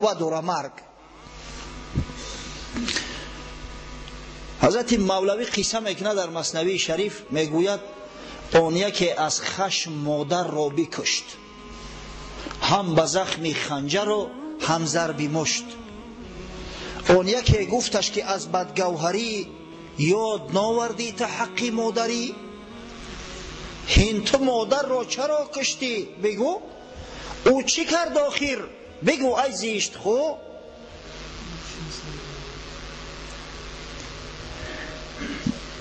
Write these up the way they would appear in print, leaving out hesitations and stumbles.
Ва дора марг. Ҳазрати Мавлавӣ қисса мекунад дар Маснавии Шариф, мегӯяд он яке аз хашм модарро бикушт, ҳам ба захми ханҷару ҳам зарби мушт. Он яке гуфташ ки аз бадгавҳарӣ ёд новардӣ та ҳаққи модарӣ. Ҳин ту модарро чаро куштӣ? Бигӯ. Ӯ чӣ кард охир? Бигӯ ай зиштхӯ.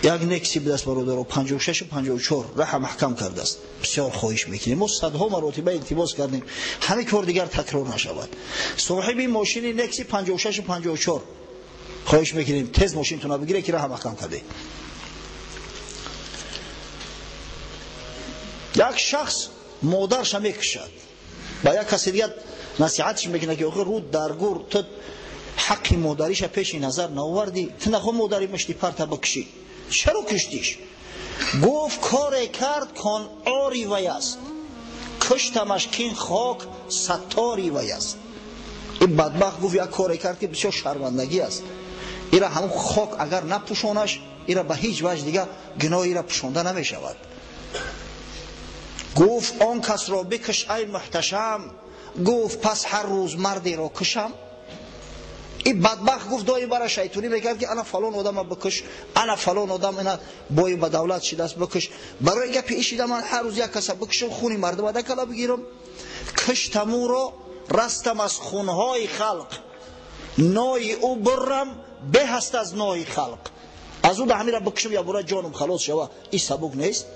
Як некси будаст бародаро, 56-54 раҳа маҳкам кардааст. Бисёр хоҳиш мекунем, мо садҳо маротиба илтимос кардем, ҳамин кор дигар такрор нашавад. Соҳиби мошини некси 56-54 хоҳиш мекунем тез мошинтона бигире ки раҳа маҳкам карде. Як шахс модарша мекушад, ба як каси дигар насиҳатш мекунад ки охир рӯ дар гур ту ҳаққи модариша пеши назар наовардӣ, ту нахо модари мушти парта бикушӣ, чаро куштиш? Гуфт коре кард кон ори вай аст, куштамаш кин хок саттори вай аст. Ин бадбахт гуфт як коре кард ки бисёр шармандагӣ аст, ира ҳамон хок агар напӯшонаш, ира ба ҳеҷ ваҷ дигар гуноҳ ира пӯшонда намешавад. Гуфт он касро бикуш ай муҳташам, гуфт пас ҳар рӯз мардеро кушам. Ин бадбахт гуфт доим бара шайтонӣ мекард ки ана фалон одама бикуш, ана фалон одам ина бои ба давлат шидааст бикуш. Барои гапи ишида ман ҳар рӯз як каса бикушам, хуни мардума дакала бигирам. Куштам ӯро, растам аз хунҳои халқ, нои ӯ буррам беҳ аст аз нои халқ. Аз ӯ да ҳамира бикушам я бура ҷонам халос шава. Ин сабук нест.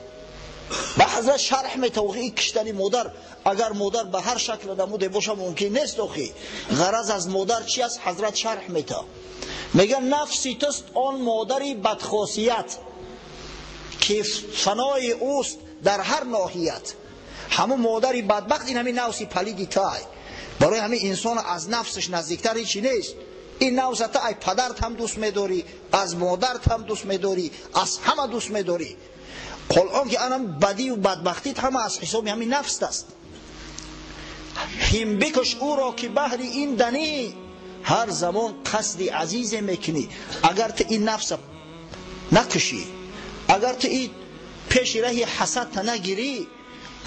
Ба ҳазрат шарҳ метавохи ин киштани модар, агар модар ба ҳар шакл намуде боша мумкин нест. Охи ғараз аз модар чи аст? Ҳазрат шарҳ мета, мега нафси туст он модари бадхосият ки фанои ӯст дар ҳар ноҳият. Ҳамун модари бадбахт ин ҳамин нафси палиди тай. Барои ҳамин инсон аз нафсаш наздиктар ҳечи нест. Ин нафсата ай падарт ҳам дӯст медорӣ, аз модарт ҳам дӯст медорӣ, аз ҳама дӯст медорӣ. Ҳол он ки анам бадию бадбахтит ҳама аз ҳисоби ҳамин нафс аст. Ҳим бикуш ӯро ки баҳри ин данӣ, ҳар замон қасди азизе мекунӣ. Агар ту ин нафса накушӣ, агар ту ин пеши раҳи ҳасадта нагирӣ,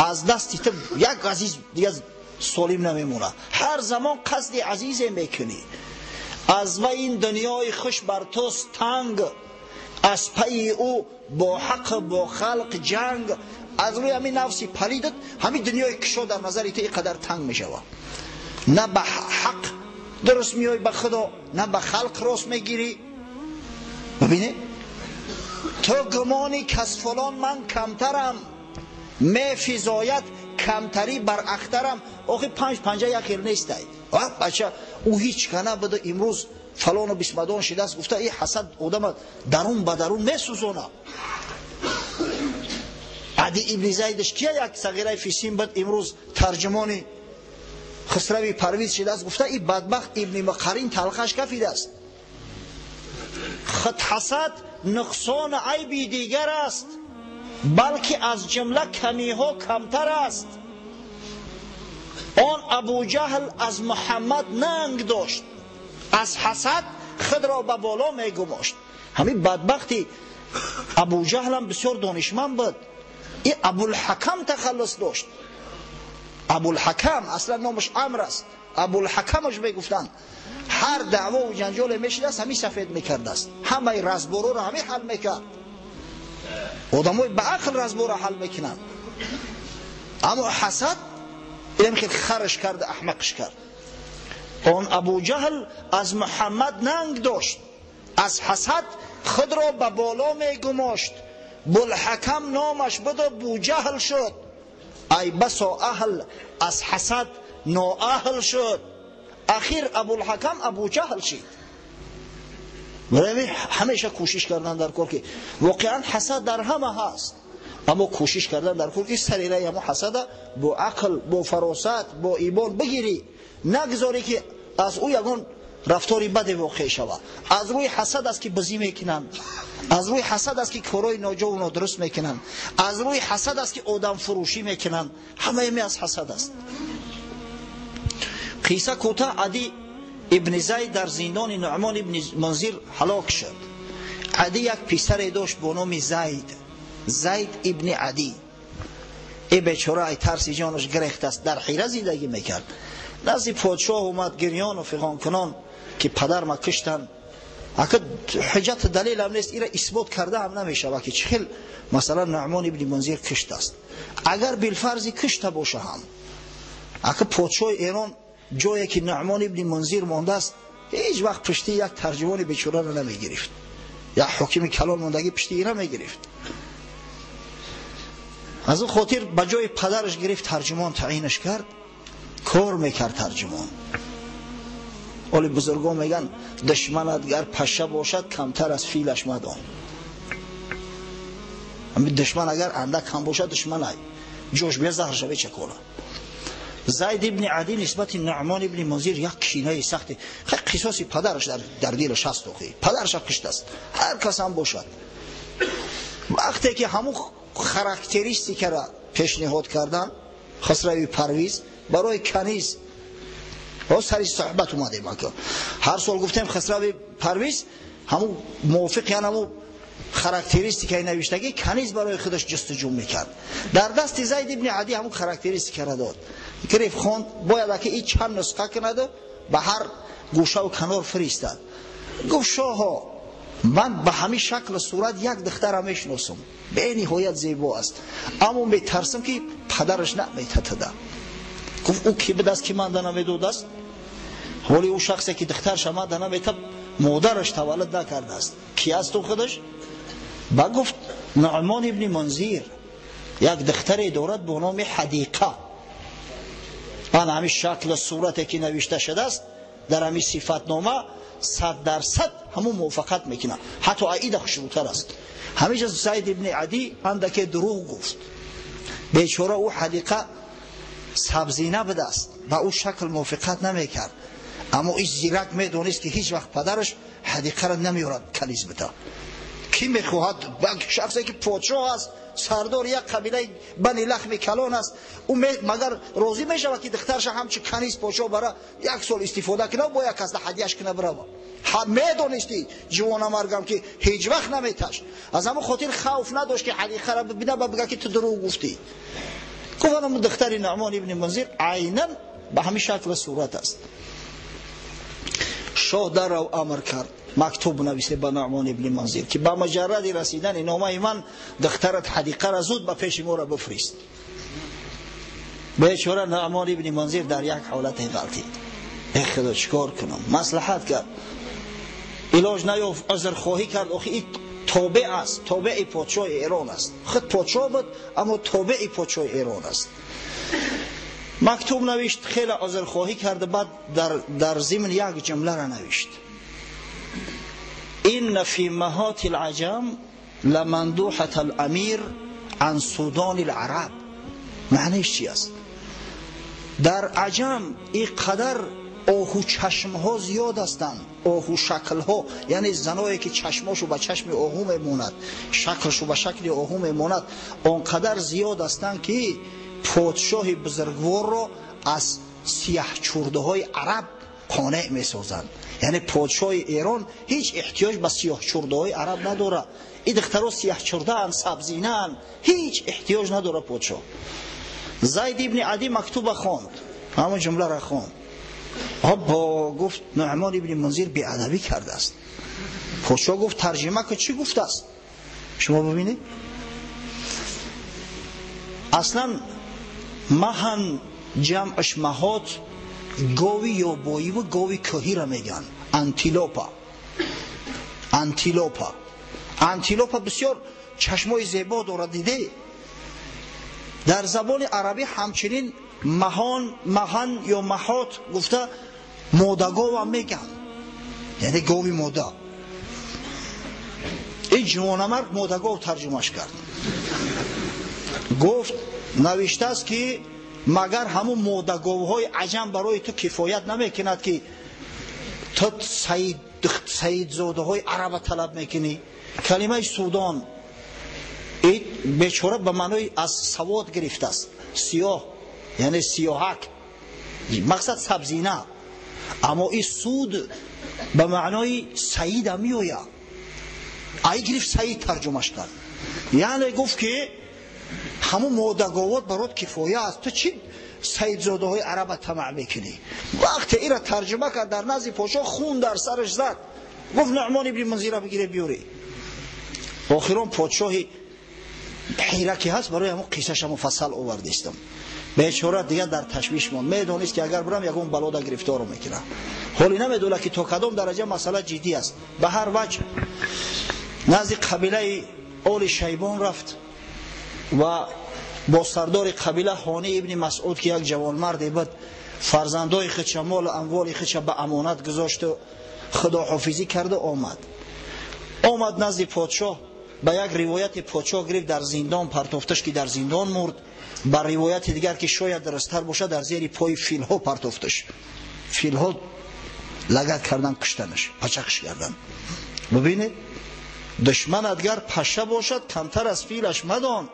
аз дасти ту як азиз дигар солим намемонад. Ҳар замон қасди азизе мекунӣ. Аз вай ин дунёи хуш бар туст танг, аз пайи ӯ бо ҳақ бо халқ ҷанг. Аз рӯи ҳамин нафси палидат ҳамин дунёи кишо дар назари ту ин қадар танг мешавад. На ба ҳақ дуруст меоӣ ба худо, на ба халқ рост мегирӣ. Бибинед, ту гумони кас фалон ман камтарам, мефизояд камтарӣ бар ахтарам. Охи панҷ панҷа як хел нестай. Бача ӯ ҳеҷ кана буда имрӯз фалону бисмадон шидааст, гуфта ин ҳасад одама дарун ба дарун месӯзонад. Ади ибни Зайдаш кия як сағираи фисин буд, имрӯз тарҷумони Хусрави Парвиз шидааст, гуфта ин бадбахт ибни Мақарин талхаш кафидааст. Худ ҳасад нуқсон айби дигар аст, балки аз ҷумла камиҳо камтар аст. Он Абуҷаҳл аз Муҳаммад нанг дошт, аз ҳасад худро ба боло мегумошт. Ҳамин бадбахти Абуҷаҳлам бисёр донишманд буд. Ин Абулҳакам тахаллус дошт. Абулҳакам аслан номаш Амр аст, Абулҳакамаш мегуфтанд. Ҳар даъвову ҷанҷоле мешидааст, ҳамин сафед мекардааст, ҳамаи разбороро ҳамин ҳал мекард. Одамои ба ақл разборо ҳал мекунанд, аммо ҳасад инам хел харш кард, аҳмақш кард. Он Абуҷаҳл аз Муҳаммад нанг дошт, аз ҳасад худро ба боло мегумошт. Булҳакам номаш буду Буҷаҳл шуд. Ай басо аҳл аз ҳасад ноаҳл шуд. Ахир Абулҳакам Абуҷаҳл шид. Барои ҳамеша кӯшиш кардан дар кор ки воқеан ҳасад дар ҳама ҳаст, аммо кӯшиш кардан дар кор ки сари раи ҳамо ҳасада бо ақл, бо фаросат, бо имон бигирӣ, нагзорӣ ки аз ӯ ягон рафтори баде воқеъ шавад. Аз рӯи ҳасад аст ки бизӣ мекунанд, аз рӯи ҳасад аст ки корҳои ноҷо ва нодуруст мекунанд, аз рӯи ҳасад аст ки одамфурӯшӣ мекунанд. Ҳамаи ми аз ҳасад аст. Қисса кӯтоҳ, Адӣ ибни Зайд дар зиндони Нуъмон ибни Мунзир ҳалок шуд. Адӣ як писаре дошт бо номи Зайд, Зайд ибни Адӣ. Эй бечора ай тарси ҷонаш гирехт аст, дар ҳира зиндагӣ мекард. Назди подшоҳ омад гирёну фиғонкунон ки падар ма киштанд. Ака ҳуҷҷат далел ҳам нест, ира исбот карда ҳам намешавад ки чӣ хел масалан Нуъмон ибни Мунзир кишт аст. Агар билфарзи кишта боша ҳам, ака подшоҳи Эрон ҷое ки Нуъмон ибни Мунзир мондааст, ҳеҷ вақт пушти як тарҷумони бечораро намегирифт. Як ҳокими калон мондагӣ пушти ира мегирифт. Аз он хотир ба ҷои падараш гирифт тарҷумон таъинаш кард, кор мекард тарҷумон. Оли бузургон мегӯянд душманат гар паша бошад камтар аз филаш мадон. Ҳамин душман агар андак кам бошад душманай ҷош бия заҳр шаве чакона. Зайд ибни Адӣ нисбати Нуъмон ибни Мунзир як кинаи сахте, хай қисоси падараш дар дилаш ҳаст, охи падараш киштааст, ҳар кас ҳам бошад. Вақте ки ҳамун характеристикаро пешниҳод кардан Хусрави Парвиз барои каниз, ҳо сари суҳбат омадем, ҳар сол гуфтем Хусрави Парвиз ҳамун мувофиқ яъне ҳамун характеристикаи навиштагӣ каниз барои худаш ҷустуҷӯ мекард. Дар дасти Зайд ибни Адӣ ҳамун характеристикаро дод. Гирифт хонд, бояд ки ин чанд нусха кунад ба ҳар гӯшаву канор фиристад. Гуфт шоҳо, ман ба ҳамин шаклу сурат як духтара мешиносам, бениҳоят зебо аст, аммо метарсам ки падараш наметатада. Гуфт ӯ ки будааст ки ман да намедодааст? Ҳоли ӯ шахсе ки духтарша ман да наметаб, модараш таваллуд накардааст. Ки аст ӯ худаш? Ба гуфт Нуъмон ибни Мунзир як духтаре дорад бо номи Ҳадиқа. Ан ҳамин шаклу сурате ки навишта шудааст дар ҳамин сифатнома 100% ҳамун мувофиқат мекунад, ҳатто аида хушрӯтар аст. Ҳаминҷа Зайд ибни Адӣ андаке дурӯғ гуфт. Бечора ӯ Ҳадиқа сабзина будааст, ба ӯ шакл мувофиқат намекард. Аммо ин зирак медонист ки ҳеҷ вақт падараш Ҳадиқаро намеёрад каниз бита. Ки мехоҳад шахсе ки подшоҳ аст, сардори як қабилаи бани лахми калон аст, ӯ магар розӣ мешавад ки духтарша ҳамчун каниз подшоҳ бара як сол истифода кунад, бо як касда ҳадияш кунад бирава? Медонисти ҷавонамаргам ки ҳеҷ вақт наметашт. Аз ҳамон хотир хавф надошт ки Ҳадиқаро бибинад ва бигӯяд ки ту дурӯғ гуфтӣ. Гуфт духтари Нуъмон ибни Мунзир айнан ба ҳамин шаклу сурат аст. Шоҳ даррав амр кард, мактуб нависе ба Нуъмон ибни Мунзир ки ба муҷарради расидани номаи ман духтарат Ҳадиқаро зуд ба пеши моро бифирист. Бечора Нуъмон ибни Мунзир дар як ҳолате ғалтид. Эй Худо, чикор кунам? Маслиҳат кард, илоҷ наёфт, узрхоҳӣ кард. Охи ин тобеъ аст, тобеи подшоҳи Эрон аст. Худ подшоҳ буд, аммо тобеи подшоҳи Эрон аст. Мактуб навишт, хеле узрхоҳӣ кард, баъд дар зимн як ҷумларо навишт: إن في مهات العجم لمندوحة الأمير عن سودان العرب. معنیش چی است؟ در عجم اینقدر آهو چشمها زیاد هستند، آهو شکلها، یعنی زنایی که چشماشو به چشم آهو میموند، شکلشو به شکل آهو میموند، آنقدر زیاد هستند که پادشاه بزرگوار را از سیاه چرده های عرب قانع میسازند. یعنی پادشاه ایران هیچ احتیاج به سیاه چرده های عرب نداره. این دخترها سیاه چرده اند، سبزینه اند، هیچ احتیاج نداره پادشاه. زید ابن عدی مکتوب خواند، همون جمله را خواند. با گفت نعمان ابن منذر بی‌ادبی کرده است. پادشاه گفت ترجمه که چی گفته است؟ شما ببینید اصلا مهن جمعش مهات گاوی یابایی و گاوی کوهی را میگن. انتیلوپا، انتیلوپا، انتیلوپا بسیار چشمای زیبا دارد. دیده در زبان عربی همچنین مهان، مهن یا مهات گفته مادگاو هم میگن، یعنی گاوی ماده. این جوانمرد مادگاو ترجمهش کرد، گفت نوشته است که مگر همون مادگاوهای عجم برای تو کفایت نمیکند که То саидзодаҳои араба талаб мекунӣ. Калимаи Судон бечора ба маънои аз савод гирифтааст, сиёҳ, яъне сиёҳак, мақсад сабзина. Аммо ин суд ба маънои саида меояд. Ай гирифт саид тарҷумаш кард, яъне гуфт ки ҳамун модаговот барот кифоя аст, ту чӣ саидзодаҳои араба тамаъ мекунӣ? Вақте ира тарҷума кард, дар назди подшоҳ хун дар сараш зад, гуфт Нуъмон ибни Мунзира бигире биёре. Охирон подшоҳи ҳира ки ҳаст, барои ҳамун қиссаша муфассал овардистам. Бечора дигар дар ташвиш монд, медонист ки агар бурам ягон балода гирифторо мекунам. Ҳоли намедонад ки то кадом дараҷа масъала ҷиддӣ аст. Ба ҳар ваҷҳ назди қабилаи Оли Шайбон рафт ва бо сардори қабила Ҳони ибни Масъуд, ки як ҷавонмарде буд, фарзандои худша, молу амволи худша ба амонат гузошту худоҳофизӣ карда омад. Омад назди подшоҳ. Ба як ривояти подшоҳ гирифт дар зиндон партофташ, ки дар зиндон мурд. Ба ривояти дигар, ки шояд дурусттар бошад, дар зери пои филҳо партофташ, филҳо лагат кардан, куштанаш, пачақш кардан. Бибинед, душманат гар паша бошад, камтар аз филаш мадон.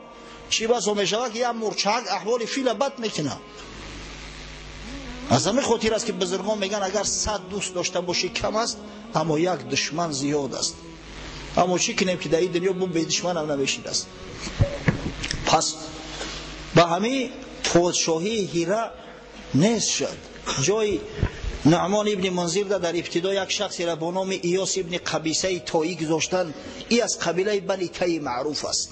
Чӣ басо мешавад ки як мурчак аҳволи фила бад мекунад. Аз ҳамин хотир аст ки бузургон мегӯянд, агар 100 дӯст дошта бошӣ кам аст, аммо як душман зиёд аст. Аммо чӣ кунем ки дар ин дунё бу бедушманам намешидааст. Пас ба ҳамин подшоҳии ҳира нест шуд. Ҷои Нуъмон ибни Мунзир дар ибтидо як шахсеро бо номи Иёс ибни Қабисаи Тоӣ гузоштанд. И аз қабилаи Бани Тай маъруф аст.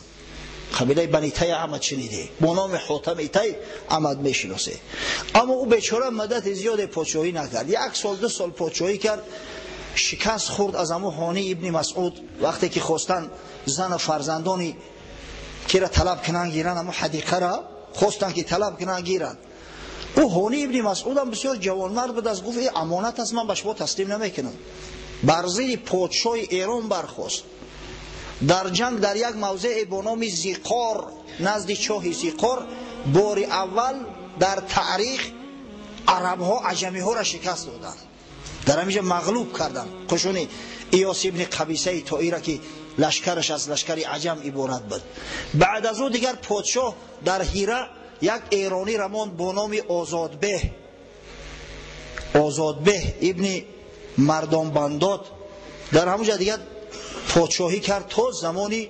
Қабилаи Бани Тай ҳама шуниде, бо номи Ҳотами Тай ҳама мешиносе. Аммо ӯ бечора муддати зиёде подшоҳӣ накард. 1 сол 2 сол подшоҳӣ кард, шикаст хӯрд аз ҳамун Ҳони ибни Масъуд. Вақте ки хостанд зану фарзандони кира талаб кунанд гиранд, ҳамун ҳадиқаро хостанд ки талаб кунанд гиранд. Ӯ Ҳони ибни Масъудам бисёр ҷавонмард буд, аз гуфт ин амонат аст, ман ба шумо таслим намекунам. Бар зидди подшоҳи Эрон бархост. Дар ҷанг дар як мавзеъе бо номи Зиқор, назди чоҳи Зиқор, бори аввал дар таърих арабҳо аҷамиҳоро шикаст доданд. Дар ҳаминҷа мағлуб карданд қушуни Иёс ибни Қабисаи Тоира, ки лашкараш аз лашкари аҷам иборат буд. Баъд аз ӯ дигар подшоҳ дар ҳира як эронӣ рамонд бо номи Озодбеҳ, Озодбеҳ ибни Мардонбандод. Дар ҳамонҷа дигар подшоҳӣ кард то замони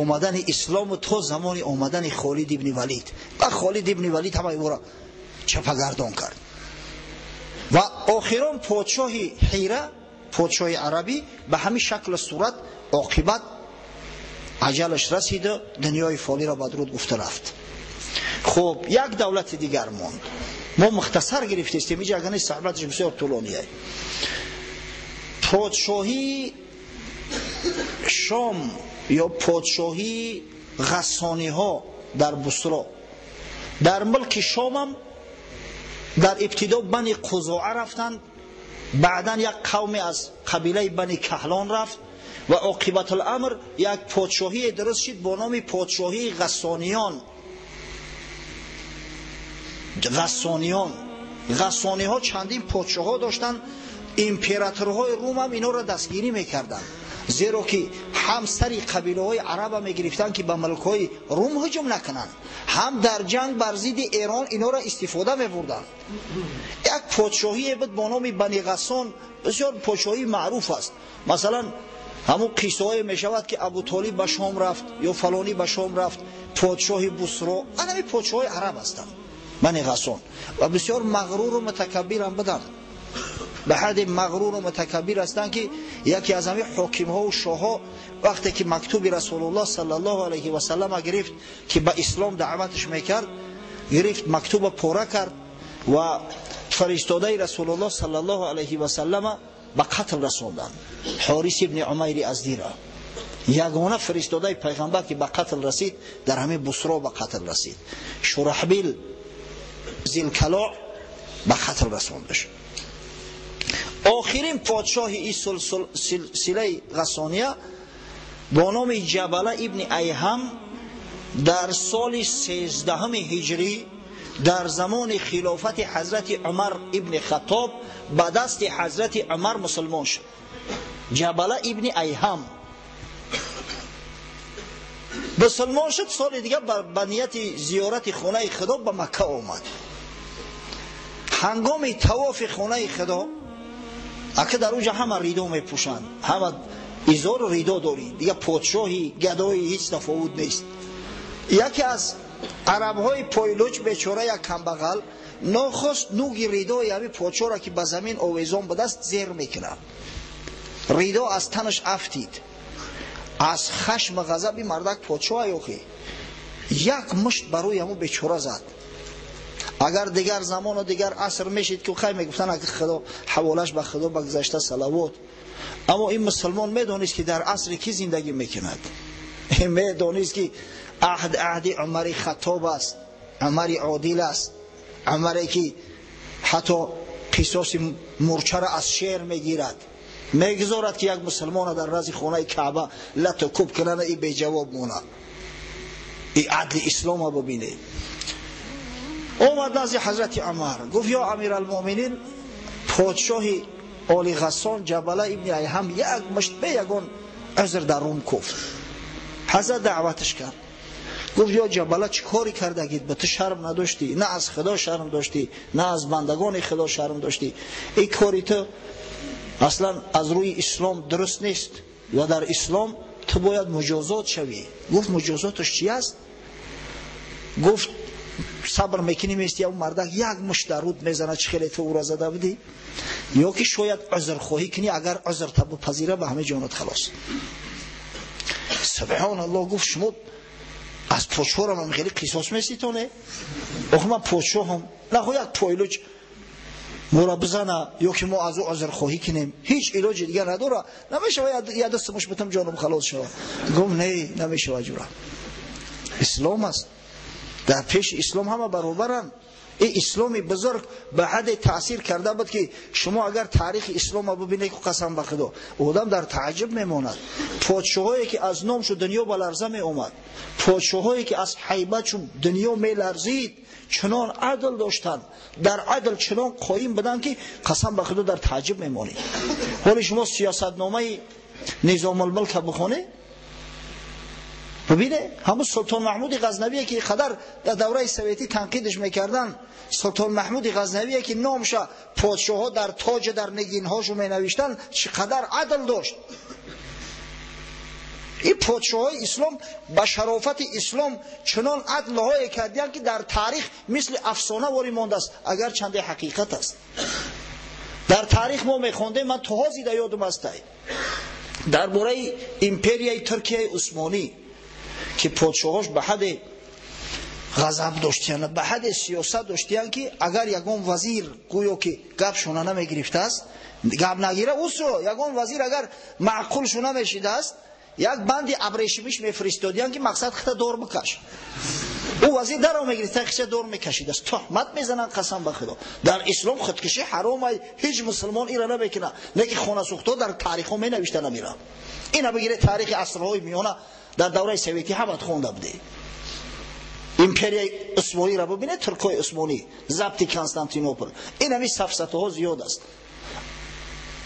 омадани ислому то замони омадани Холид ибни Валид. Ва Холид ибни Валид ҳамаи ӯро чапагардон кард. Ва охирон подшоҳи ҳира, подшоҳи арабӣ, ба ҳамин шаклу сурат оқибат аҷалаш расиду дунёи фониро бадруд гуфта рафт. Хуб, як давлати дигар монд. Мо мухтасар гирифтестем, инҷа агар нест суҳбаташ бисёр тӯлоние. Подшоҳии Шом ё подшоҳии Ғассониҳо дар Бусро. Дар мулки Шомам дар ибтидо Бани Қузоа рафтанд, баъдан як қавме аз қабилаи Бани Каҳлон рафт ва оқибатуламр як подшоҳие дуруст шид бо номи подшоҳии Ғассониён. Ғассониён, Ғассониҳо чандин подшоҳҳо доштанд. Императорҳои Рум ҳам инҳоро дастгирӣ мекарданд, зеро ки ҳам сари қабилаҳои араба мегирифтанд, ки ба мулкҳои Рум ҳуҷум накунанд, ҳам дар ҷанг бар зидди Эрон инҳоро истифода мебурданд. Як подшоҳие буд бо номи Бани Ғассон, бисёр подшоҳии маъруф аст. Масалан, ҳамун қиссаҳое мешавад ки Абутолиб ба Шом рафт ё фалонӣ ба Шом рафт, подшоҳи Бусро. Анами подшоҳои араб ҳастанд Бани Ғассон ва бисёр мағруру мутакаббирам буданд. Ба ҳадди мағруру мутакаббир ҳастанд, ки яке аз ҳамин ҳокимҳову шоҳҳо вақте ки мактуби Расулуллоҳ саллаллоҳу алайҳи васаллама гирифт, ки ба ислом даъваташ мекард, гирифт мактуба пора кард ва фаристодаи Расулуллоҳ саллаллоҳу алайҳи васаллама ба қатл расонданд. Ҳорис ибни Умайри Аздира, ягона фиристодаи пайғамбар ки ба қатл расид, дар ҳамин Бусро ба қатл расид. Шураҳбил Зилкалоъ ба қатл расондаш. Охирин подшоҳи ин силсилаи Ғассония бо номи Ҷабала ибни Айҳам дар соли 13 ҳиҷрӣ дар замони хилофати ҳазрати Умар ибни Хаттоб ба дасти ҳазрати Умар мусулмон шуд. Ҷабала ибни Айҳам мусулмон шуд. Соли дига ба нияти зиёрати хонаи Худо ба Макка омад. Ҳангоми тавофи хонаи Худо ака дар онҷа ҳама ридо мепӯшанд, ҳама изору ридо дорӣ, дига подшоҳи гадои ҳеҷ тафовут нест. Яке аз арабҳои пойлуч бечора як камбағал нохост нуги ридои ҳами подшоҳро ки ба замин овезон будааст зер мекунад. Ридо аз танаш афтид. Аз хашм ғазаби мардак подшоҳ аёхи як мушт барои ҳамун бечора зад. Агар дигар замону дигар аср мешид ки хай мегуфтан аки Худо ҳаволаш ба Худо ба гузашта салавот. Аммо ин мусулмон медонист ки дар асри ки зиндагӣ мекунад. Медонист ки аҳд аҳди Умари Хаттоб аст, Умари одил аст, Умаре ки ҳатто қисоси мурчаро аз шер мегирад, мегузорад ки як мусулмона дар назди хонаи Каъба лату куб кунанд и беҷавоб монад. И адли ислома бибинед. Омад назди ҳазрати Умар, гуфт: ё амиралмуъминин, подшоҳи оли Ғассон Ҷабала ибни Айҳам як мушт бе ягон узр дар рум куфт. Ҳазрат даъваташ кард, гуфт: ё Ҷабала, чӣ кори кардагид? Ба ту шарм надоштӣ? На аз Худо шарм доштӣ, на аз бандагони Худо шарм доштӣ. Ин кори ту аслан аз рӯи ислом дуруст нест ва дар ислом ту бояд муҷозот шавӣ. Гуфт: муҷозоташ чи аст? Гуфт: сабр мекунӣ, мести он мардак як мушт дар руд мезанад, чӣ хеле ту ӯро зада будӣ, ё ки шояд узрхоҳӣ кунӣ, агар узр табпазира ба ҳама ҷонат халос. Субҳоналлоҳ. Гуфт: шумо аз подшоҳам ҳам хеле қисос меситоне? Охи ман подшоҳам, нахо як пойлуч моро бизана ё ки мо аз ӯ узрхоҳӣ кунем, ҳеҷ илоҷи дигар надора, намешава я дасти муш битам ҷонам халос шава. Гуфт: не, намешава ҷура, ислом аст, дар пеши ислом ҳама баробаранд. Ин исломи бузург ба ҳадде таъсир карда буд ки шумо агар таърихи исломро бибинед, қасам ба Худо, одам дар таъҷуб мемонад. Подшоҳое ки аз номшу дунё ба ларза меомад, подшоҳое ки аз ҳайбатшу дунё меларзид, чунон адл доштанд, дар адл чунон қоим буданд ки қасам ба Худо дар таъҷуб мемонед. Ҳоли шумо сиёсатномаи Низомулмулка бихонед, бибине ҳамун Султон Маҳмуди Ғазнавие ки қадар дар давраи советӣ танқидаш мекарданд, Султон Маҳмуди Ғазнавие ки номша подшоҳҳо дар тоҷ дар нигинҳошо менавиштанд, чӣ қадар адл дошт. Ин подшоҳҳои ислом ба шарофати ислом чунон адлҳое кардиянд ки дар таърих мисли афсона ворӣ мондааст, агар чанде ҳақиқат аст. Дар таърих мо мехондем, ман то ҳозир дар ёдам астай, дар бораи империяи Туркияи Усмонӣ ки подшоҳош ба ҳадде ғазаб доштиянд, ба ҳадде сиёсат доштиянд ки агар ягон вазир гӯё ки гапшона намегирифтааст, гап нагира усо, ягон вазир агар маъқулшу намешидааст, як банди абрешимиш мефиристодиянд ки мақсад хита дор бикаш. Ӯ вазир даро мегирифта, хиша дор мекашидааст. Туҳмат мезананд, қасам ба Худо. Дар ислом худкушӣ ҳаром ай, ҳеҷ мусулмон ира намекунад. Не ки хонасӯхтҳо дар таърихҳо менавишта намеранд. Ина бигире таърихи асрҳои миёна дар давраи советӣ ҳамат хонда буде. Империяи Усмониро бибинед, туркҳои Усмонӣ, забти Константинопол. Ин ҳами сафсатаҳо зиёд аст.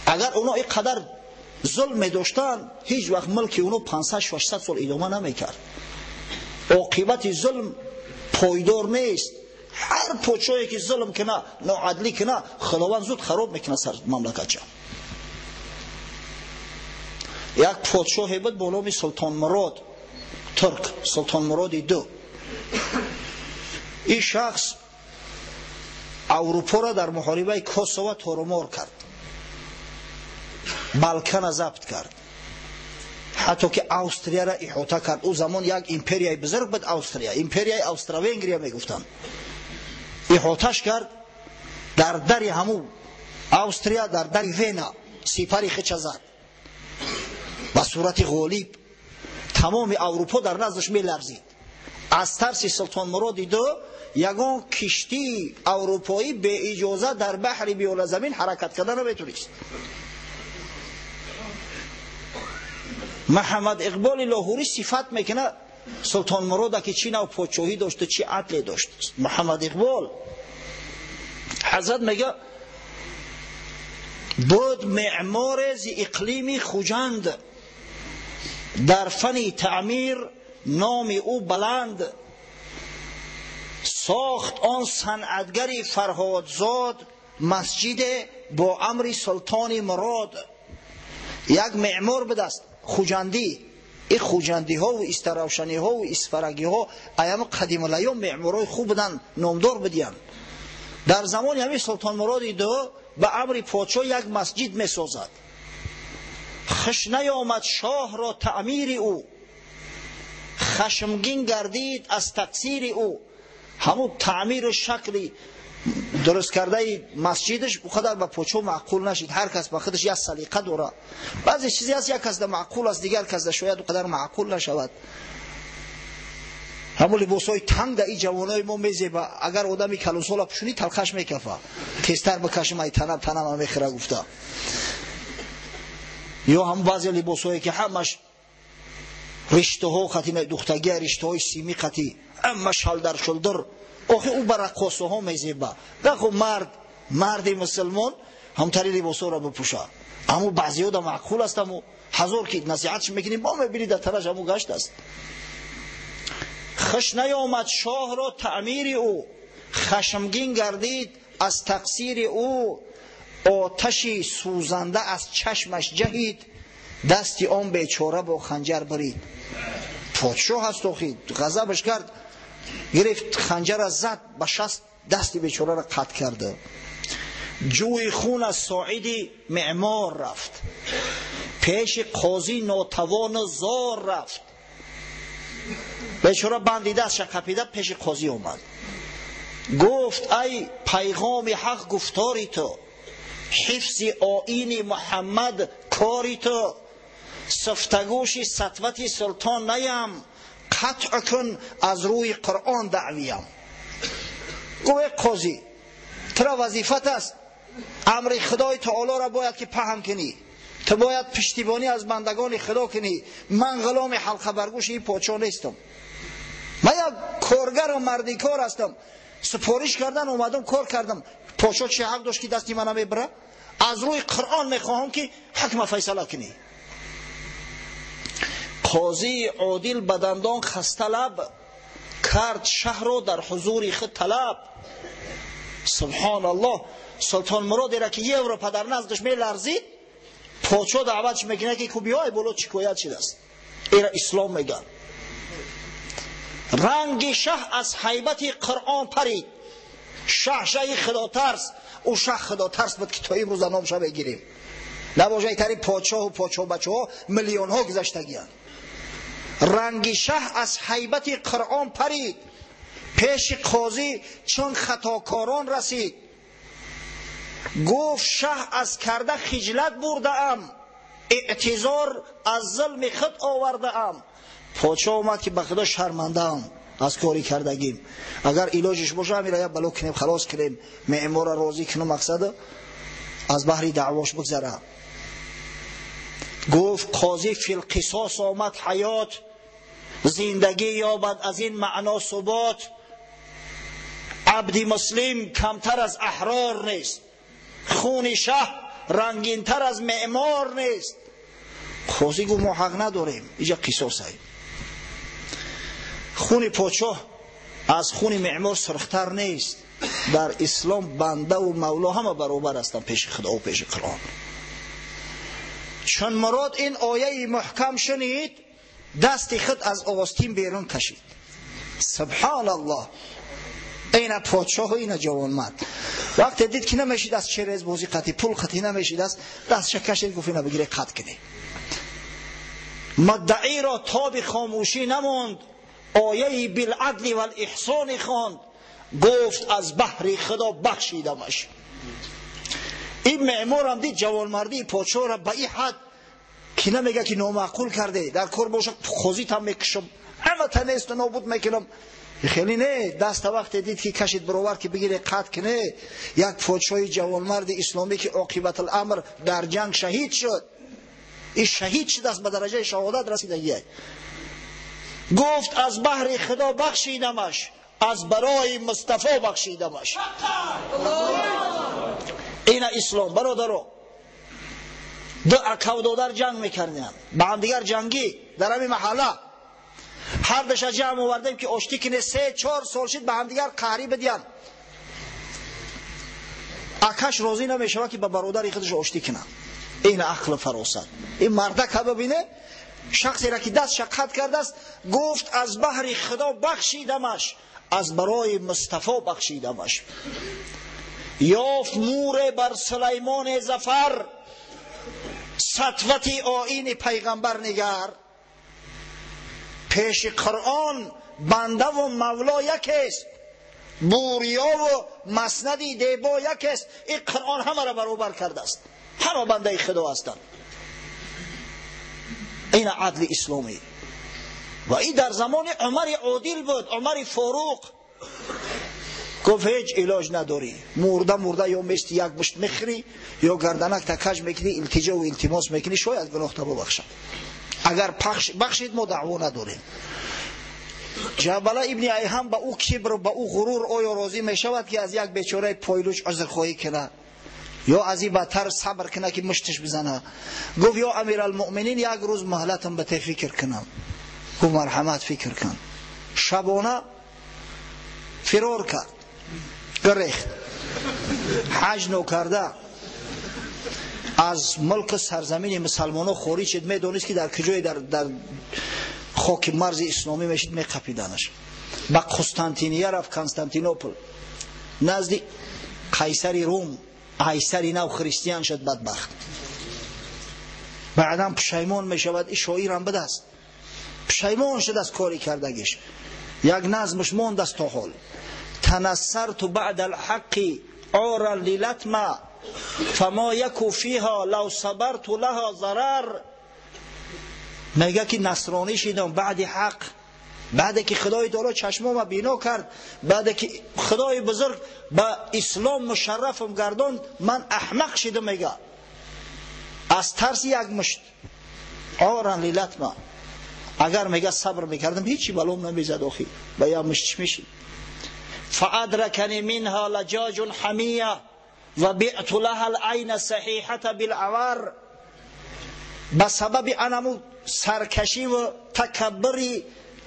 Агар оно ин қадар зулм медоштанд, ҳеҷ вақт мулки оно 500-600 сол идома намекард. Оқибати зулм пойдор нест. Ҳар подшоҳе ки зулм куна, ноадлӣ куна, Худованд зуд хароб мекунад сар мамлакатша. Як подшоҳе буд бо номи Султон Мурод, турк, Султон Муроди ду. Ин шахс Аврупоро дар муҳорибаи Косово торумор кард, Балкана забт кард, ҳатто ки Австрияро иҳота кард. Ӯ замон як империяи бузург буд, Австрия, империяи Австро-Венгрия мегуфтанд. Иҳоташ кард, дар дари ҳамун Австрия, дар дари Вена сипари хича зад ба сурати ғолиб. Тамоми Аврупо дар наздаш меларзид. Аз тарси Султон Муроди ду ягон киштии аврупоӣ беиҷоза дар баҳри биёлазамин ҳаракат карда наметонист. Муҳаммад Иқболи Лоҳурӣ сифат мекунад Султон Мурод ки чӣ нав подшоҳӣ дошт ва чӣ адле дошт. Муҳаммад Иқбол ҳазрат мега буд меъморе зи иқлими Хуҷанд, дар фани таъмир номи ӯ баланд, сохт он санъатгари Фарҳодзод масҷиде бо амри султони Мурод. Як меъмор будаст хуҷандӣ. Ин хуҷандиҳо ва истаравшаниҳо ва исфарагиҳо аями қадимулайём меъморҳои хуб буданд, номдор будиянд. Дар замони ҳамин Султон Муроди ду ба амри подшоҳ як масҷид месозад. Хуш наёмад шоҳро таъмири ӯ, хашмгин гардид аз тақсири ӯ. Ҳамун таъмиру шакли дуруст кардаи масҷидаш он қадар ба подшоҳ маъқул нашид. Ҳар кас ба худаш як салиқа дорад. Баъзе чизе ҳаст як кас да маъқул аст, дигар кас да шояд он қадар маъқул нашавад. Ҳамун либосҳои танг да ин ҷавонои мо мезеба, агар одами калонсола пӯшунӣ талхаш мекафа, тезтар бикашим ай танам танама мехӯра гуфта. Ё ҳам баъзе либосҳое ки ҳамаш риштаҳо қати духтагия, риштаҳои сими қати ҳама шалдар шулдур, охи ӯ ба раққосаҳо мезеба. Нахо мард, марди мусулмон ҳамтари либосҳоро бипӯша. Аммо баъзеҳо да маъқул аст, аммо ҳазор ки насиҳатш мекунӣ, бо мебинӣ дар танаш ҳамун гашт аст. Хуш наёмад шоҳро таъмири ӯ, хашмгин гардид аз тақсири ӯ, оташи сӯзанда аз чашмаш ҷаҳид, дасти он бечора бо ханҷар барид. Подшоҳ аст охи, ғазабаш кард, гирифт ханҷара зад ба шаст, дасти бечораро қатъ карда. Ҷӯи хун аз соиди меъмор рафт, пеши қозӣ нотавону зор рафт. Бечора банди дастша қапида пеши қозӣ омад. Гуфт ай пайғоми ҳақ гуфтори ту, ҳифзи оини Муҳаммад кори ту, сифтагӯши сатвати султон наям, қатъ кун аз рӯи Қуръон даъвиям. Гуфт эй қозӣ, тура вазифат аст, амри Худои таолоро бояд ки паҳн кунӣ, ту бояд пуштибонӣ аз бандагони Худо кунӣ. Ман ғуломи ҳалқабаргӯши ин подшоҳ нестам, ман як коргару мардикор ҳастам. Супориш кардан омадам, кор кардам. Подшоҳ чӣ ҳақ дошт ки дасти мана мебара? Аз рӯи Қуръон мехоҳам ки ҳукма файсала кунӣ. Қозии одил ба дандон хасталаб кард шаҳрро дар ҳузури худ талаб. Субҳоналлоҳ, Султон Муродеро ки Европа дар наздаш меларзид, подшоҳ даъватш мекунад ки ку биёй боло, шикоят шудааст. Эра ислом мегӯянд. Ранги шаҳ аз ҳайбати Қуръон парид. Шаҳ шаҳи худотарс, ӯ шаҳ худотарс буд ки то имрӯза номша мегирем. Набошайтари подшоҳу подшоҳбачаҳо миллионҳо гузаштагиянд. Ранги шаҳ аз ҳайбати Қуръон парид, пеши қозӣ чун хатокорон расид. Гуфт шаҳ аз карда хиҷлат бурдаам, эътизор аз зулми худ овардаам. Подшоҳ омад ки ба худо шармандаам аз кори кардагим, агар илоҷиш боша ҳамира як бало кунем, халос кунем, меъморро розӣ кунем, мақсад аз баҳри даъвош бигзара. Гуфт қозӣ филқисос омад ҳаёт, зиндагӣ ёбад аз ин маъно субот. Абди муслим камтар аз аҳрор нест, хуни шаҳ рангинтар аз меъмор нест. Қозӣ гуфт мо ҳақ надорем, иҷа қисосай. Хуни подшоҳ аз хуни меъмор сурхтар нест. Дар ислом бандаву мавло ҳама баробар ҳастанд пеши Худо ва пеши Қуръон. Чун Мурод ин ояи муҳкам шунид, дасти худ аз оғостин берун кашид. Субҳоналлоҳ, ина подшоҳу ина ҷавонмард. Вақте дид ки намешид аз через бозӣ қатӣ, пул қатӣ намешид, аст дастша кашид, гуфт ина бигире қатъ кунӣ. Муддаиро тоби хомӯшӣ намонд, ояи билъадли валиҳсони хонд. Гуфт аз баҳри Худо бахшидамаш. Ин меъморам дид ҷавонмардии подшоҳро ба ин ҳад ки намега ки номаъқул карде, дар кор боша қозитам мекушам, ҳамата несту нобуд мекунам. Хеле не, даста вақте дид ки кашид баровар ки бигире қатъ куне, як подшоҳи ҷавонмарди исломӣ ки оқибатуламр дар ҷанг шаҳид шуд, ин шаҳид шудааст, ба дараҷаи шаҳодат расидагия. Гуфт аз баҳри Худо бахшидамаш, аз барои Мустафо бахшидамаш. Ина ислом бародаро. Ду акав додар ҷанг мекарданд, ба ҳамдигар ҷангӣ дар ҳамин маҳалла. Ҳар душа ҷамъ овардем ки оштӣ кине, 3-4 сол шид ба ҳамдигар қаҳрӣ бидиҳанд. Акаш розӣ намешавад ки ба бародари худаш оштӣ кунад. Ин ақлу фаросат. Ин мардака бибине, шахсеро ки дастша қатъ кардааст, гуфт аз баҳри Худо бахшидамаш, аз барои Мустафо бахшидамаш. Ёфт муре бар Сулаймони Зафар, сатвати оини пайғамбар нигар. Пеши Қуръон бандаву мавло якест, буриёву маснади дебо якест. Ин Қуръон ҳамаро баробар кардааст, ҳама бандаи Худо ҳастанд. Ин адли исломӣ. Ва ин дар замони Умари Одил буд, Умари Форуқ. Гуфт ҳеҷ илоҷ надорӣ, мурда мурда ё мести як мушт мехӯрӣ, ё гарданак такаж мекунӣ, илтиҷову илтимос мекунӣ, шояд гуноҳта бубахшад. Агар бахшид, мо даъво надорем. Ҷабала ибни Айҳам ба ӯ кибр, ба ӯ ғурур оё розӣ мешавад ки аз як бечораи пойлуч узрхоҳӣ кунад, ё аз ин бадтар сабр кунад ки мушташ бизанад? Гуфт ё Амиралмуъминин, як рӯз муҳлатам ба те фикр кунам. Гуфт марҳамат, фикр кун. Шабона фирор кард, гирехт, ҳаҷ нокарда аз мулку сарзамини мусалмонҳо хориҷ шуд. Медонист ки дар куҷое дар хоки марзи исломӣ мешид, меқапиданаш. Ба Қустантиния рафт, Константинопол, назди қайсари Рум. Қайсари нав христиан шуд, бадбахт. Баъдан пушаймон мешавад, ин шоирам будааст, пушаймон шуд аз кори кардагиш. Як назмаш мондааст то ҳол. Танассарту баъда алҳаққи оран лилатма фама яку фиҳа лав сабарту лаҳа зарар. Мега ки насронӣ шидам баъди ҳақ, баъде ки Худои таоло чашмома бино кард, баъде ки Худои бузург ба ислом мушаррафам гардонд, ман аҳмақ шидам. Мега аз тарси як мушт оран лилатма. Агар мега сабр мекардам, ҳечи балом намезад, охи ба як мушт чӣ мешид? فأدركني منها لجاج حمية وبعت لها العين الصحيحة بالعوار. به سبب انمو سرکشی و تکبر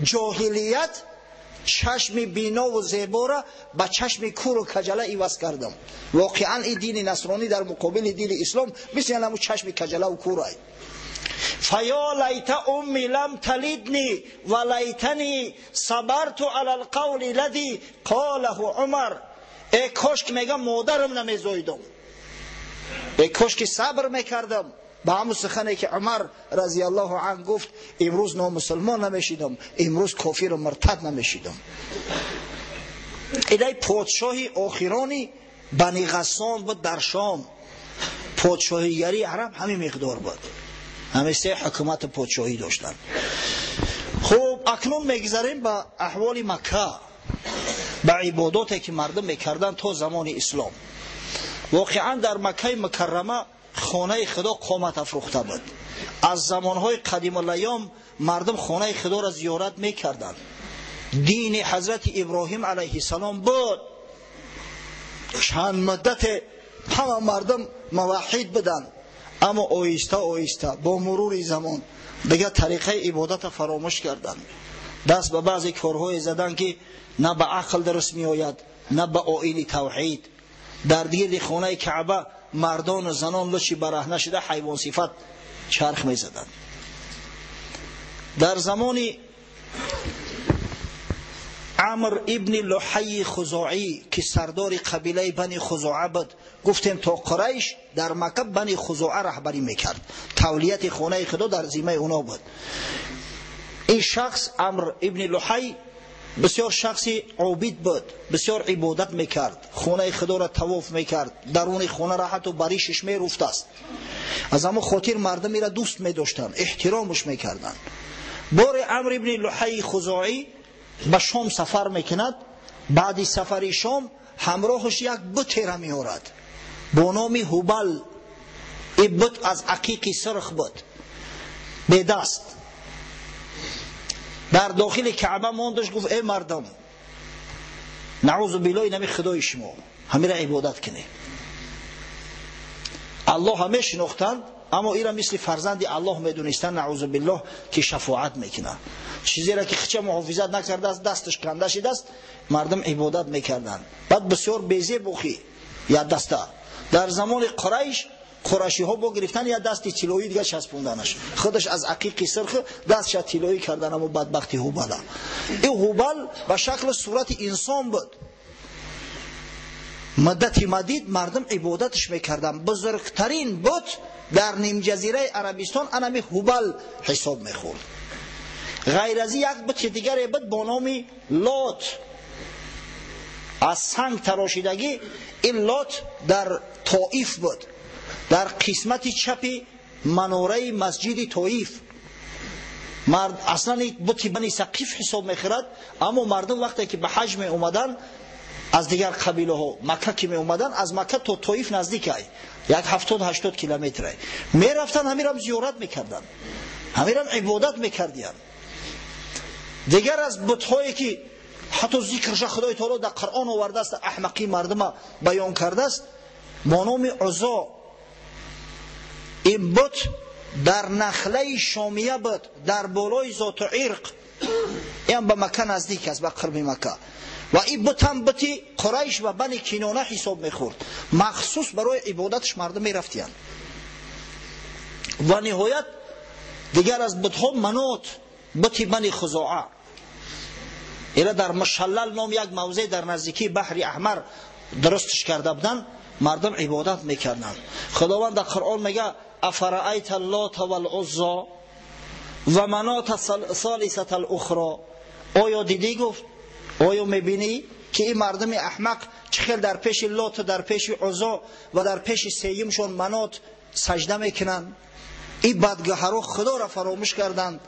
جاهلیت چشم بینا و زیبا را به چشم کور و کجله عوض کردم. واقعا این دین نصرانی در مقابل دین اسلام مثل انمو چشم کجله و کور است. فیا لیت امی لم تلدنی و لیتنی صبرت علی القول الذی قاله عمر. ای کاش که میگم مادرم نمیزاییدم، ای کاش که صبر میکردم به همون سخنی که عمر رضی الله عنه گفت، امروز نامسلمان نمیشیدم، امروز کافر و مرتد نمیشیدم. ایدای پادشاهی آخرانی بنی غسان بود در شام. پادشاهیگری عرب همین مقدار بود، همه سه حکومت پادشاهی داشتن. خب اکنون میگذریم به احوال مکه، به عباداتی که مردم میکردن تا زمان اسلام. واقعا در مکه مکرمه خانه خدا قامت افروخته بود. از زمانهای قدیم الایام مردم خانه خدا را زیارت میکردند. دین حضرت ابراهیم علیه السلام بود. چند مدت همه مردم موحد بودند، اما آهسته آهسته با مرور زمان دیگه طریقه عبادت فراموش کردند. دست به بعضی کارهای زدن که نه به عقل درست می آید، نه به آیین توحید. در گرد خانه کعبه مردان و زنان لچی برهنه شده حیوان صفت چرخ می زدند. در زمان عمر ابن لحی خزاعی که سردار قبیله بنی خزاعه بود، گفتیم تا قریش در مکه بنی خزاعه رهبری میکرد، تولیت خانه خدا در ذمه اونا بود. این شخص عمر ابن لحی بسیار شخصی عابد بود، بسیار عبادت میکرد، خانه خدا را طواف میکرد، درون خانه را حتی بریشش میرفت است. از همون خاطر مردم را دوست میداشتند، احترامش میکردند. بار عمر ابن لحی خزاعی به شام سفر میکند. بعد سفر شام همراهش یک بت را میآورد با نام هوبل. این بت از عقیق سرخ بود، به دست. Дар дохили Каъба мондаш, гуфт: эй мардум, наъузу биллоҳ, инами худои шумо, ҳамира ибодат кунед. Аллоҳ мешинохтанд, аммо ира мисли фарзанди Аллоҳ медонистанд, наъузу биллоҳ, ки шафоат мекунад. Чизеро ки хича муҳофизат накардааст, дасташ канда шидааст, мардум ибодат мекарданд. Баъд бисёр безебухӣ як даста. Дар замони Қурайш, қурашиҳо бо гирифтан як дасти тиллоӣ дига часпонданаш, худаш аз ақиқи сирх дастша тиллоӣ кардан, амо бадбахти Ҳубала. Ин Ҳубал ба шакли сурати инсон буд. Муддати мадид мардум ибодатш мекарданд. Бузургтарин бут дар нимҷазираи Арабистон анами Ҳубал ҳисоб мехӯрд. Ғайр аз як бути дигаре буд бо номи Лот, аз санг тарошидагӣ. Ин Лот дар Тоиф буд, дар қисмати чапи манораи масҷиди Тоиф. Мард аслан бути Бани Сақиф ҳисоб мехӯрад, аммо мардум вақте ки ба ҳаҷ меомаданд аз дигар қабилаҳо, Макка ки меомаданд, аз Макка то Тоиф наздик ай, як 70-80 километр ай, мерафтанд, ҳамирам зиёрат мекарданд, ҳамирам ибодат мекардиянд. Дигар аз бутҳое ки ҳатто зикрша Худои Таоло дар Қуръон овардааст, аҳмақии мардума баён кардааст, бо номи Узо. Ин бут дар нахлаи Шомия буд, дар болои Зоту Ирқ. Ин ба Макка наздик аст, ба қурби Макка. Ва ин бут ҳам бути Қурайш ва Бани Кинона ҳисоб мехӯрд. Махсус барои ибодаташ мардум мерафтиянд. Ва ниҳоят дигар аз бутҳо Манот, бути Бани Хузоа. Ира дар Мушаллал ном як мавзеъ дар наздикии баҳри Аҳмар дурустш карда буданд, мардум ибодат мекарданд. Худованд дар Қуръон мега: афараайта лота валуззо ва манота салисата алухро. Оё дидӣ, гуфт, оё мебинӣ ки ин мардуми аҳмақ чӣ хел дар пеши Лот, дар пеши Узо ва дар пеши сеюмшон Манот сажда мекунанд? Ин бадгаҳаро Худоро фаромӯш карданд,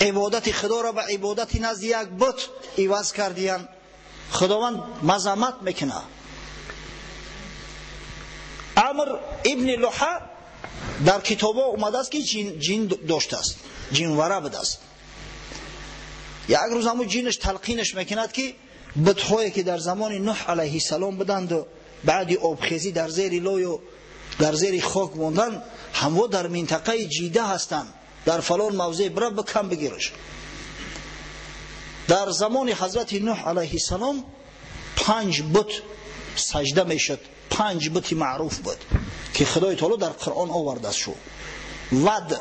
ибодати Худоро ба ибодати назди як бут иваз кардиянд. Худованд мазаммат мекунад. Амр ибни Луҳа дар китобҳо омадааст ки ҷин доштааст, ҷинвара будааст. Як рӯз ҳамун ҷинаш талқинаш мекунад ки бутҳое ки дар замони Нуҳ алайҳиссалом буданду баъди обхезӣ дар зери лою дар зери хок монданд, ҳамво дар минтақаи Ҷида ҳастанд, дар фалон мавзеъ, бира бикам бигираш. Дар замони ҳазрати Нуҳ алайҳиссалом 5 бут сажда мешуд, 5 бути маъруф буд ки Худои Таоло дар Қуръон овардааст шу: Вад,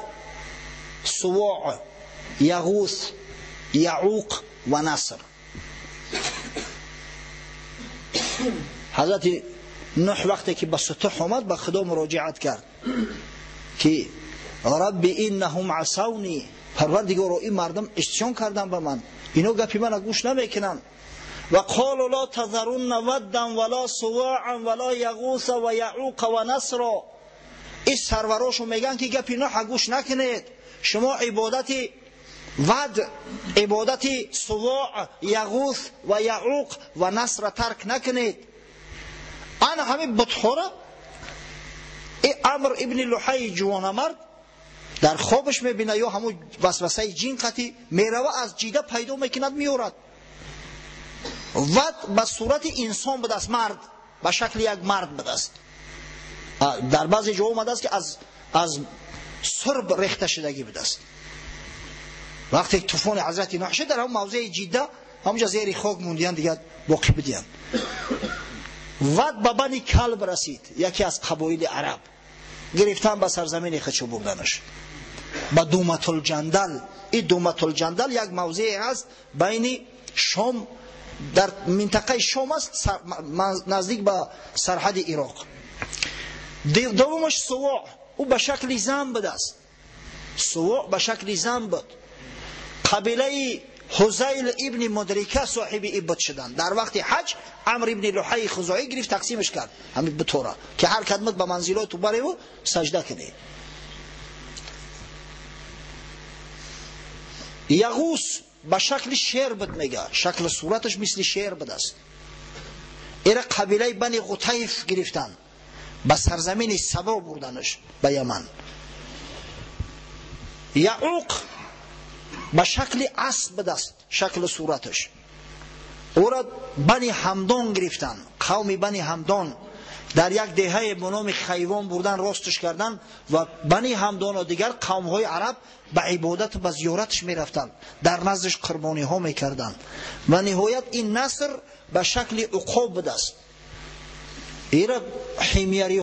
Сувоъ, Яғус, Яъуқ ва Наср. Ҳазрати Нуҳ вақте ки ба сутуҳ омад, ба Худо муроҷиат кард ки Рабби иннаҳум асавни, Парвардигоро, ин мардум исён карданд ба ман, ино гапи мана гӯш намекунанд. Ва қолу ло тазарунна ваддан вало суваан вало яғуса ва яъуқа ва насро. Ин сарварошон мегӯянд ки гапи Нуҳа гӯш накунед, шумо ибодати Вад, ибодати Сувоъ, Яғус ва Яъуқ ва Насра тарк накунед. Ана ҳамин бутҳоро ин Амр ибни Луҳаи ҷувонамард дар хобаш мебинад, ё ҳамун васвасаи ҷин қатӣ мерава, аз Ҷида пайдо мекунад, меорад. Вад ба сурати инсон будааст, мард ба шакли як мард будааст. Дар баъзе ҷо омадааст ки аз сурб рехта шудагӣ будааст. Вақте тӯфони ҳазрати Нуҳ шуд, дар ҳамон мавзеи Ҷидда ҳамонҷа зери хок мондиянд, дигар боқӣ будиянд. Вад ба Бани Калб расид, яке аз қабоили араб, гирифтан ба сарзамини худшо бурданаш ба Думатулҷандал. Ин Думатулҷандал як мавзее ҳаст байни Шом, дар минтақаи Шом аст, наздик ба сарҳади Ироқ. Дуввумаш Сувоъ, ӯ ба шакли зан будааст. Сувоъ ба шакли зан буд. Қабилаи Ҳузайл ибни Мудрика соҳиби ин бут шуданд. Дар вақти ҳаҷ Амр ибни Луҳаи Хузоӣ гирифт, тақсимаш кард ҳамин бутора, ки ҳар кадмат ба манзилоту бареву сажда кунӣ. Яғус ба шакли шер буд, мега, шакли сураташ мисли шер будааст. Ира қабилаи Бани Ғутайф гирифтанд, ба сарзамини Сабо бурданаш ба Яман. Яъуқ Ба шакли асп будаст шакли сураташ. Ӯро Бани Ҳамдон гирифтанд, қавми Бани Ҳамдон дар як деҳае бо номи Хайвон бурдан, росташ кардан ва Бани Ҳамдону дигар қавмҳои араб ба ибодату ба зиёраташ мерафтанд, дар наздаш қурбониҳо мекарданд. Ва ниҳоят ин наср ба шакли уқоб будаст. Ира ҳимяриҳо